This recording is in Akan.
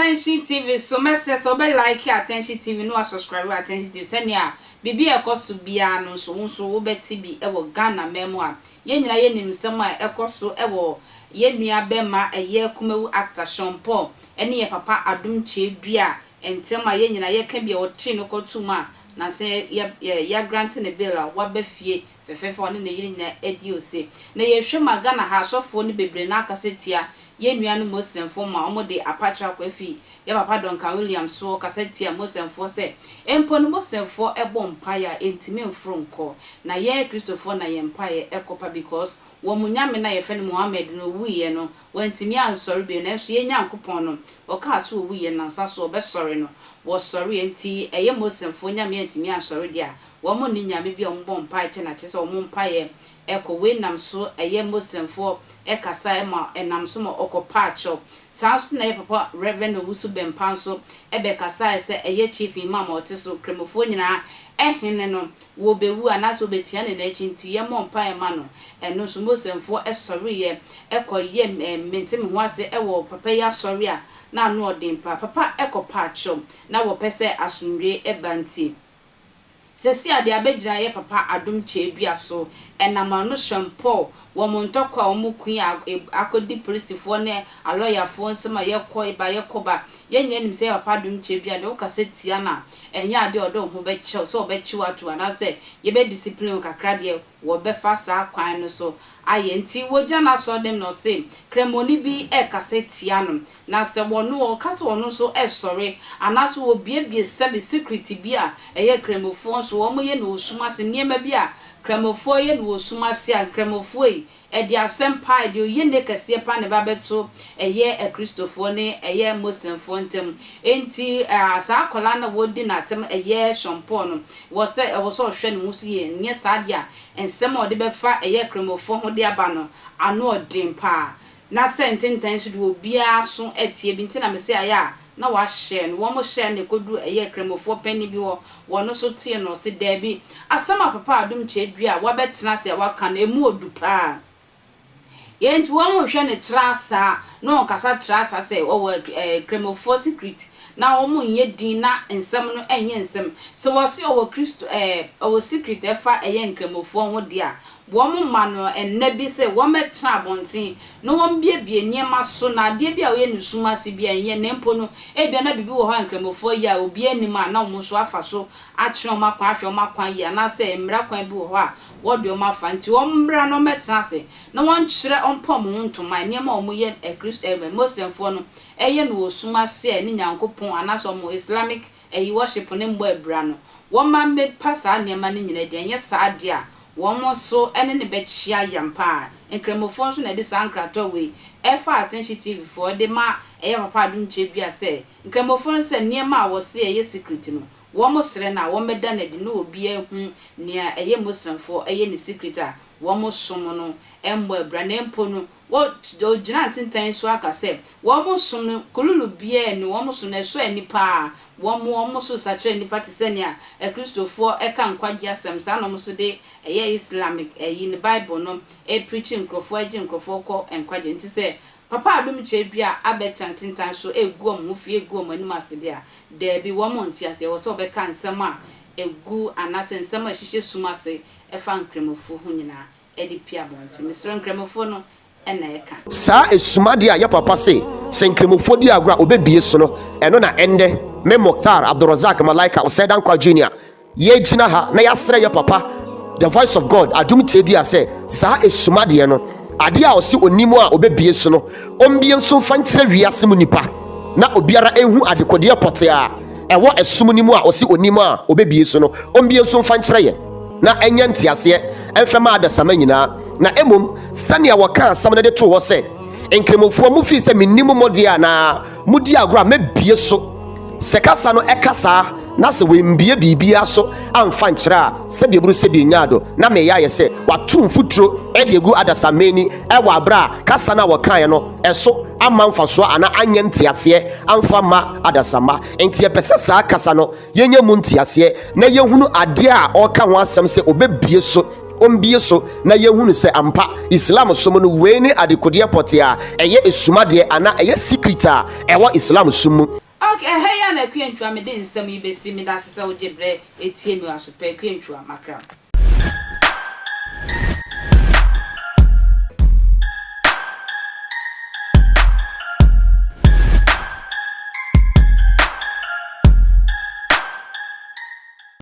Attention TV so. Mɛsrɛ sɛ wobɛ like Attention TV na wa subscribe wɔ Attention TV sɛnea biribi a ɛkɔ so biara no nso wo nso wobɛte bi wɔ Ghana man mu a yɛn nyinaa yɛnim nsɛm a ɛkɔ so wɔ yɛn nua bɛma ɛyɛ Kumawu actor Sean Paul ɛne yɛn papa Adom Kyei-Duah ntɛm a yɛn nyinaa yɛka bi a wɔkyee no kɔto mu a nansa yɛ yɛ yɛ grant ne bail a waba fie fɛfɛɛfɛ a ɔne ne yere nyinaa adi ose. Na yɛhwɛ ma Ghana ha asɔfoɔ no bebree no akasa tia yɛn nuanom Muslimfoɔ ma wɔn de apakyɛ akɔ afi yɛn papa Duncan Williams so ɔkasa tia Muslimfoɔ sɛ mpo no Muslimfoɔ bɔ mpaeɛ a ɛntumi mforo nkɔ na yɛn Kristofoɔ na yɛn mpaeɛ ɛkɔ pa because wɔn Nyame no a yɛfrɛ no Muhammad no owuiɛ no wantumi ansɔre bio nanso yɛn Nyankopɔn no ɔkaa sɛ owuiɛ nansa so ɔbɛsɔre no wɔsɔreɛ nti ɛyɛ Muslimfoɔ Nyame antumi ansɔre deɛ a wɔn nni Nyame bi a wɔn bɔ mpaeɛ kyɛ no akyerɛ sɛ wɔn mpaeɛ ɛkɔ. Wei nam so ɛyɛ Muslimfoɔ ɛkasa ɛma ɛnam so ma ɔkɔ pa akyɛw. Saa nso na ɛyɛ papa Rev. Owusu Bɛmpa nso ɛbɛkasaeɛ sɛ ɛyɛ Chief Imam a ɔte so Kramofoɔ nyinaa ɛhene no wɔbɛwu anaasɛ wɔbɛtia ne n'akyi nti yɛmmɔ mpaeɛ mma no. Ɛno nso Muslimfoɔ ɛsɔreeɛ ɛkɔ yɛ mente me ho ase ɛwɔ papa yi asɔre a na ano ɔden paa. Papa ɛkɔ pa akyɛw na wɔpɛ sɛ asomdwoeɛ ɛba nti. Sɛsi a deɛ abɛgyina yɛ papa Adom Kyei-Duah so ɛnam ɔno Sean Paul wɔn ntɔkwa a wɔn ko yi a akɔdi polisifoɔ ne alɔyafoɔ nsam a yɛkɔ ba yɛkɔ ba. Yɛn nyinaa nim sɛ yɛ papa Adom Kyei-Duah deɛ wokasa tia no a ɛnyɛ adeɛ a ɔde wo ho bɛkyɛw sɛ ɔbɛkye wo ato anaasɛ yɛbɛ discipline wo kakra deɛ wɔbɛfa saa kwan no so ayɛ. Nti wɔgyina n'asɔrdan mu na ɔse Kramoni bi ɛkasa tia no na sɛ wɔno ɔka sɛ ɔno nso ɛsɔre anaasɛ wɔbiebie sɛbe secret bi a ɛyɛ Kramofoɔ nso wɔn yɛ no wɔ sum ase nneɛma bi a Kramofoɔ yɛ no wɔ sum ase a Nkramofoɔ yi ɛde asɛm paa ɛde oyɛ ne kɛseɛ paa na ɛba bɛto ɛyɛ Akristofoɔ ne ɛyɛ Muslimfoɔ ntam. Enti saa akwadaa no a wɔdi n'atam ɛyɛ Sean Paul no wɔ sɛ ɛwɔ sɛ ɔhwɛ ne ho so yie nyɛ saa deɛ a nsɛm a ɔde bɛfa ɛyɛ Kramofoɔ ho de aba no ano ɔden paa. Na sɛ ntentan nso deɛ obiara so tie bi nti na mese ayɛ a na wahyɛ no wɔn hyɛ no ɛkɔduru ɛyɛ Kramofoɔ panin bi hɔ wɔn nso tee no ɔse daabi asɛm a papa Adom Kyei-Duah a wabɛtena ase a waka no emu odu paa. Yɛn nti wɔn hwɛ no tra saa na wɔn kasa tra saa sɛ ɔwɔ Kramofoɔ secret na wɔn nyɛ din na nsɛm no ɛnyɛ nsɛm sɛ wɔse ɔwɔ Kristo ɔwɔ secret ɛfa ɛyɛ Nkramofoɔ ho deɛ a wɔn ma no ɛnna bi sɛ wɔn bɛtena abɔnten na wɔn biebie nneɛma so na adeɛ bi a wɔyɛ no sum ase bi a ɛnyɛ na mpo no ebia na biribi wɔ hɔ a Nkramofoɔ yɛ a obiara anim a na wɔn nso afa so akyerɛ wɔn akwan ahwɛ wɔn akwan yie anaasɛ mmara kwan bi wɔ hɔ a wɔde wɔn afa nti wɔn mmra na wɔn bɛtena ase na wɔn kyerɛ wɔn pɔ wɔn ho ntoma nneɛma a wɔn yɛ Kristo Muslimfoɔ no ɛyɛ no wɔ sum ase a ɛne Nyankopɔn anaasɛ wɔn Islamic ɛyi worship ne mmɔ abira no wɔn ma mmepa saa nneɛma no nyinaa di ɛnyɛ saa adeɛ a wɔn nso ɛne ne bɛkyia yam paa. Nkramofoɔ nso na ɛde saa nkratoɔ wei ɛfa Attention TV foɔ de ma ɛyɛ papa Adom Kyei-Duah sɛ Nkramofoɔ no sɛ nneɛma a wɔse ɛyɛ secret no wɔn srɛ no a wɔn bɛda no adi na obiara hu nea ɛyɛ Muslimfoɔ ɛyɛ ne secret a wɔn som no mmɔ abira na mpo no wɔgyina ntentan so aka sɛ wɔn som no kululu biara ni wɔn som no ɛsɔ ani paa wɔn wɔn so sakyerɛ nipa te sɛ nea Akristofoɔ ɛka nkwagye asɛm saa na wɔn nso de ɛyɛ Islamic ɛyi ne Bible no ɛpreach nkurɔfoɔ ɛgye nkurɔfoɔ kɔ nkwagye nti sɛ papa Adom Kyei-Duah abɛtena ntentan so egu wɔn ho fi egu wɔn anim ase deɛ a daabi wɔn nte ase ɛwɔ sɛ wɔbɛka nsɛm a egu anaasɛ nsɛm a ɛhyehyɛ sum ase ɛfa Nkramofoɔ ho nyinaa ɛde pia abɔnten. Mesrɛ Nkramofoɔ no ɛna ɛka. Saa esumadeɛ a yɛ papa se sɛ Nkramofoɔ di agorɔ a obɛbie so no ɛno na ɛndɛ me Mukhtar Abdulrazak Malaika Osei Dankwa Junior yɛgyina ha na yɛasrɛ yɛ papa The Voice of God Adom Kyei-Duah sɛ saa esumadeɛ no adeɛ a ɔse onim a obɛbie so no ɔmbie nso mfa nkyerɛ wiase mu nipa na obiara ehu adekodeɛ pɔtee a ɛwɔ ɛsom no mu a ɔse onim a obɛbie so no ɔmbie nso mfa nkyerɛ yɛ na ɛnyɛ nteaseɛ ɛmfɛma adasama nyinaa. Na mmom sɛnea wɔka asɛm no de too hɔ sɛ Nkramofoɔ mo fii sɛ mennim mo deɛ anaa modi agorɔ a mɛbie so sɛ kasa no ɛka saa na sɛ wɔmbie biribiara so amfa nkyerɛ a sɛdeɛ buru sɛdeɛ nyaa do na meyɛ ayɛ sɛ wato mfuturo ɛde agu adasamma ani ɛwɔ aberɛ a kasa no a wɔkaeɛ no ɛso amma mfasoɔ anaa anyɛ nteaseɛ amfa ma adasamma. Nti yɛpɛ sɛ saa kasa no yɛnyɛ mu nteaseɛ na yɛhunu adeɛ a ɔreka ho asɛm sɛ ɔbɛbie so. ɔmbue so na yɛnhunu sɛ ampa Islam som no wei ne adekodeɛ pɔtee a ɛyɛ esumadeɛ anaa ɛyɛ secret a ɛwɔ Islam som mu. Ok, ɛha yi a na Akua Ntwua mede nsɛm yi bɛsi, medase sɛ wogye berɛ tie me wɔ aso pɛ, Akua Ntwua, makra.